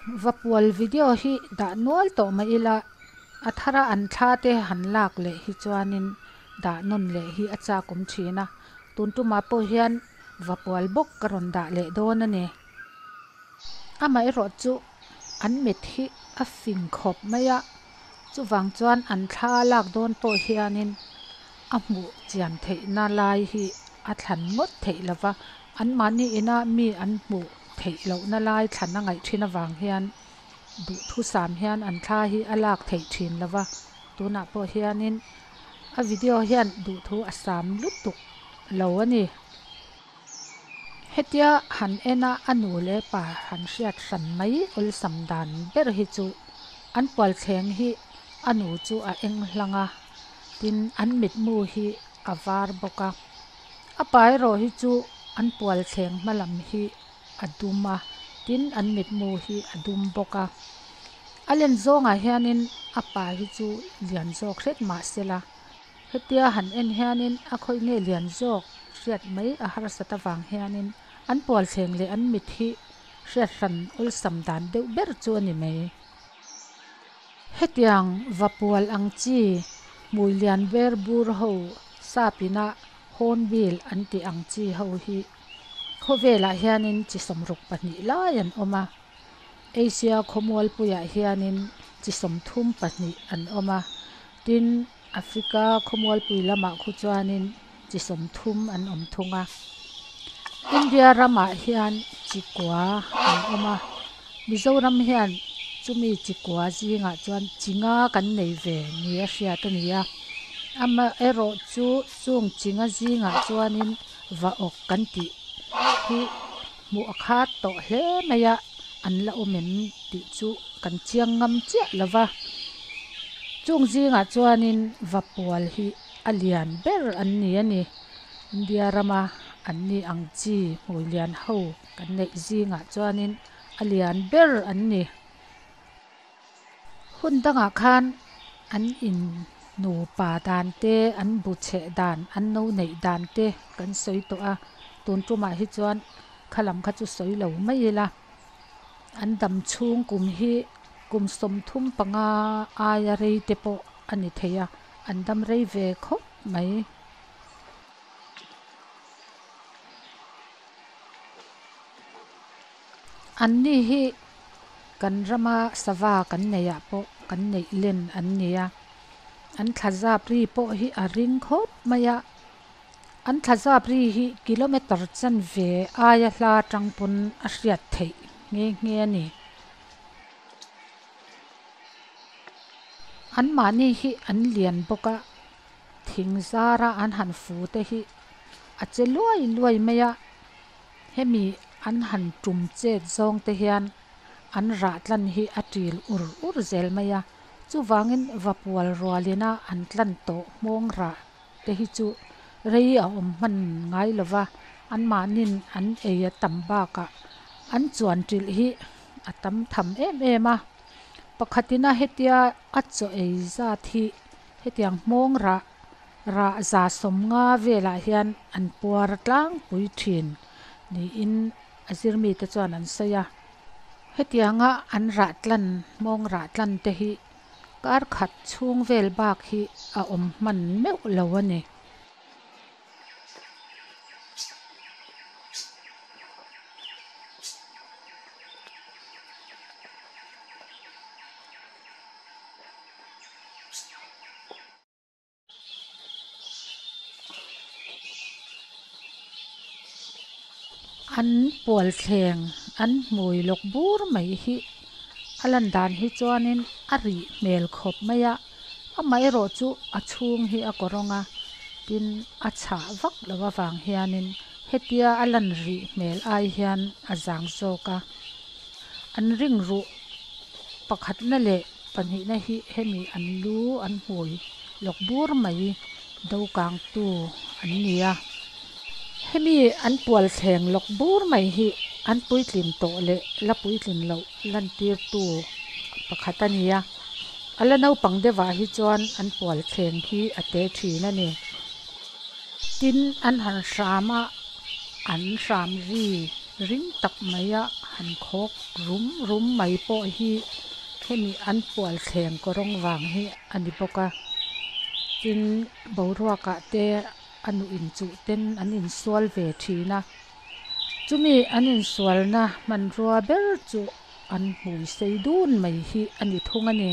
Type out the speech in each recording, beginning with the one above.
Vapual video hi dah nual tawh mah ila a thara an thla te han lak leh hi chuanin dah nawn leh hi a chak awm thin a, tun tumah pawh hian vapual bawk ka rawn dah leh dawn a ni. Amaherawh chu an mit hi a fing khawp mai a, chuvang chuan an thla lak dawn pawh hianin a hmuh chian theihna lai hi a thlan ngawt theih lo va, anmahni ina mi an hmuh theih lohna lai thlan a ngaih thin avang hian duhthusam hian an thla hi a lak theih thin lo va, tunah pawh hianin a video hian duhthu a sam lutuk lo a ni. Hetia han ena a nu leh pa han hriat hran mai awlsam dan ber hi chu an pualthleng hi a nu chu a eng hlang a, tin an mitmu hi a var bawk a. A pa erawh hi chu an pualthleng hma lam hi a dum a, tin an mitmu hi a dum bawk a. A len zawngah hianin a pa hi chu lian zawk hret mah sela, hetia han en hianin a khawih nge lian zawk hriat mai a harsat avang hianin an pualthleng leh an mit hi hriat hran awlsam dan deuh ber chu a ni mai. Hetiang vapual ang chi hmui lian ber bur ho sapina hornbill an tih ang chi ho hi khawvelah hianin chi sawmruk pahnih lai an awm a, Asia khawmualpuiah hianin chi sawmthum pahnih an awm a, tin Africa khawmualpui lamah khu chuanin chi sawmthum an awm thung a. India ramah hian chi kua an awm a, Mizoram hian chumi chi kua zingah chuan chi nga kan nei ve ni a hriat a ni a, amaherawh chu chung chi nga zingah chuanin va awk kan tih hi hmuh a khat tawh hle mai a, an la awm em tih chu kan chiang ngam chiah lo va, chung zingah chuanin vapual hi a lian ber an ni a ni. India rama an ni ang chi hmui lian ho kan neih zingah chuanin a lian ber an ni. Hun dangah khan an in nupa dan te, an bu chheh dan, an no neih dan te kan sawi tawh a, tun tumah hi chuan kha lam kha chu sawi lo mai ila. An dam chhung kum hi kum 35 aia rei te pawh a ni thei a, an dam rei ve khawp mai. An ni hi kan rama sava kan neihah pawh kan neih len an ni a, an thla zap ri pawh hi a ring khawp mai a, an thla zap ri hi kilometer chanve aia hla atang pawn a hriat theih nghe nghe a ni. Anmahni hi an lian bawk a, thing zara an han fu te hi a che luai luai mai a, hemi an han tum chet zawng te hian an rah tlan hi a til ur ur zel mai a, chuvangin vapual rualina an tlan tawh hmawng rah te hi chu rei a awm hman ngai lo va, anmahnin an ei a tam bakah an chuan ṭilh hi a tam tham em em a. Pakhatina hetia a chaw ei zat hi hetiang hmawng rah rah za sawmnga velah hian an puar tlangpui thin niin a zirmite chuan an sawi a. Hetianga an rah tlan hmawng rah tlan te hi kar khat chhung vel bak hi a awm hman meuh lo a ni. An pualthleng an hmui lawk bur mai hi a lan dan hi chuanin a rih hmel khawp mai a, amaherawh chu a chhung hi a kawrawng a, tin a chhah vak lo avang hianin hetia a lan rih hmel ai hian a zang zawk a, an ring ruh pakhatna leh pahnihna hi hemi an lu an hmui lawk bur mai do kangtu an ni a, hemi an pualthleng lawk bur mai hi an puitlin tawh leh la puitlin loh lantirtu pakhat a ni a, a la naupang deuhah hi chuan an pualthleng hi a te thin a ni. Tin an han hram a, an hram ri Ring tak maia han khawk rum rum mai pawh hi hemi an pual thleng kawrawng vang hi a ni bawk a. Tin, boruakah te a nuh inchuh ten an insual ve thin a. Chumi an insualna hmanrua ber chu an hmui sei dun mai hi a ni thung a ni.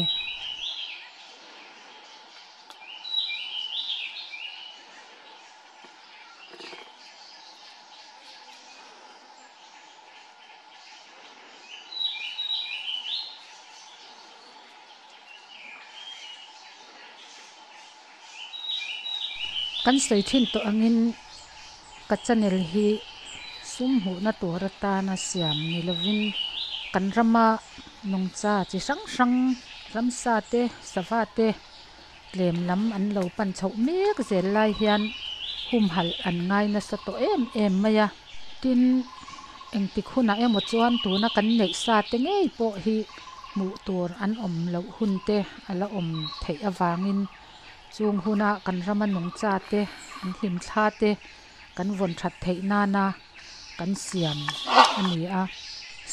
Kan sawi thin tawh angin ka channel hi sum hmuhna tur atana siam ni lovin kan rama nungcha chi hrang hrang ramsa te sava te tlem lam an lo pan chhoh mek zel lai hian humhalh an ngai nasa tawh em em mai a. Tin, engtik hunah emaw chuan tuna kan neih sa te ngei pawh hi hmuh tur an awm loh hun te a la awm theih avangin chung huna kan rama nungcha te, an hlimthla te kan vawn that theih nana kan siam a ni a.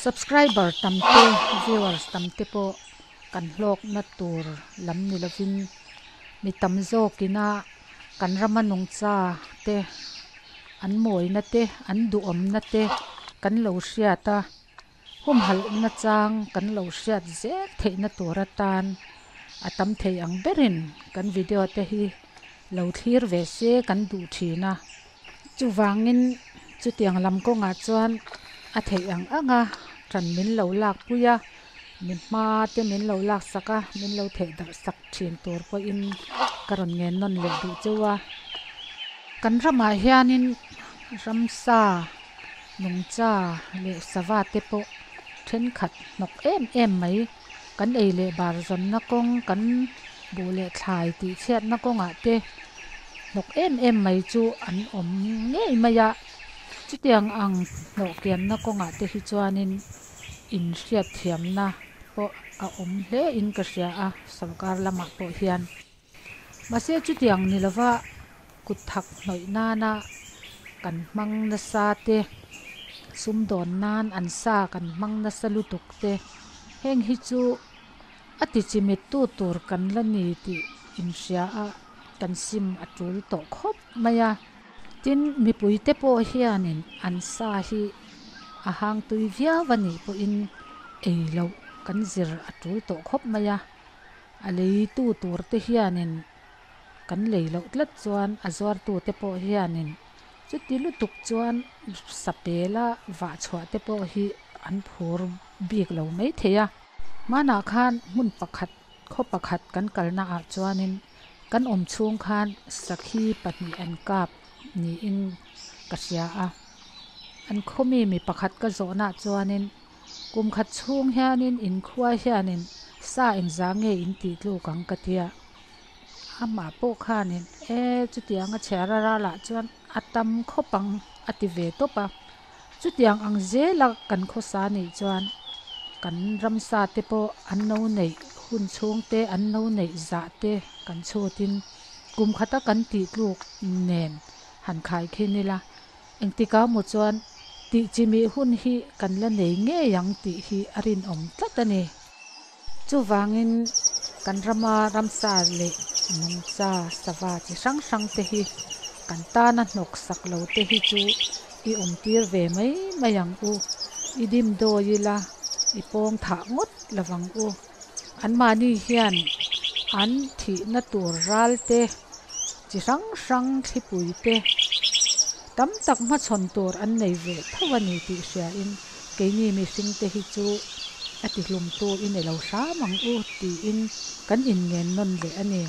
Subscriber tam te, viewers tam te pawh kan hlawkna tur lam ni lovin mi tam zawkina kan rama nungcha te an mawina te an duhawmna te kan lo hriat a, humhalhna chang kan lo hriat zel theihna tur atan a tam thei ang berin kan video te hi lo thlir ve se kan duh thin a. Chuvangin chutiang lam kawngah chuan a theih ang ang a, ṭan min lo lakpui a, mi hma te min lo laksak a, min lo theih darh sak thin tur pawhin ka rawn ngen nawn leh duh cheu a. Kan ramah hianin ramsa, nungcha leh sava te pawh thenkhat hnawk em em mai. Kan ei leh bar zawnna kawng, kan buh leh thlai tih chhiatna kawngah te hnawk em em mai chu an awm ngei mai a. Chutiang ang hnawh kianna kawngah te hi chuanin inhriatthiamna pawh a awm hle in ka hria a, sorkar lamah pawh hian. Mahse chutiang ni lova kut thak hnawih nana kan hmang nasa te, sumdawn nan an sa kan hmang nasa lutuk te, heng hi chu a ti chimit tu tur kan la ni tih inhria a kan sim a tul tawh khawp mai a. Tin, mipuite pawh hianin an sa hi a hang tui viau a nih pawhin ei loh kan zir a tul tawh khawp mai a. A leitu tur te hianin kan lei loh tlat chuan a zuartu te pawh hianin chuti lutuk chuan sapela vah chhuah te pawh hi an phur bik lo mai thei a. Hmanah khan hmun pakhat khaw pakhat kan kalna ah chuanin kan awm chhung khan sakhi pahnih an kap niin ka hria a. An khaw mi mi pakhat ka zawhna chuanin kum khat chhung hianin inkhua hianin sa engzah nge in tih tluk ang ka tia. Amah pawh khanin e chutianga chhiar a ralah chuan a tam khawp ang a ti ve tawp a. Chutiang ang zela kan khawsa nih chuan kan ramsa te pawh an lo neih hun chhung te an lo neih zah te kan chhutin kum khata kan tih tluk nen han khai khin ila. Engtika maw chuan tih chimih hun hi kan la nei ngei ang tih hi a rinawm tlat a ni. Chuvangin kan rama ramsa leh nungcha sava chi hrang hrang te hi kan tana hnawk sak lo te hi chu i awm tir ve mai mai ang u. I dim dawi ila i pawng thah ngawt lovang u. Anmahni hian an thihna tur ral te, chi hrang hrang thlipui te tam tak hmachhawn tur an nei ve tho a ni tih hriain keini mihring te hi chu a tihlumtu i ni lo hram ang u tiin kan inngen nawn leh a ni.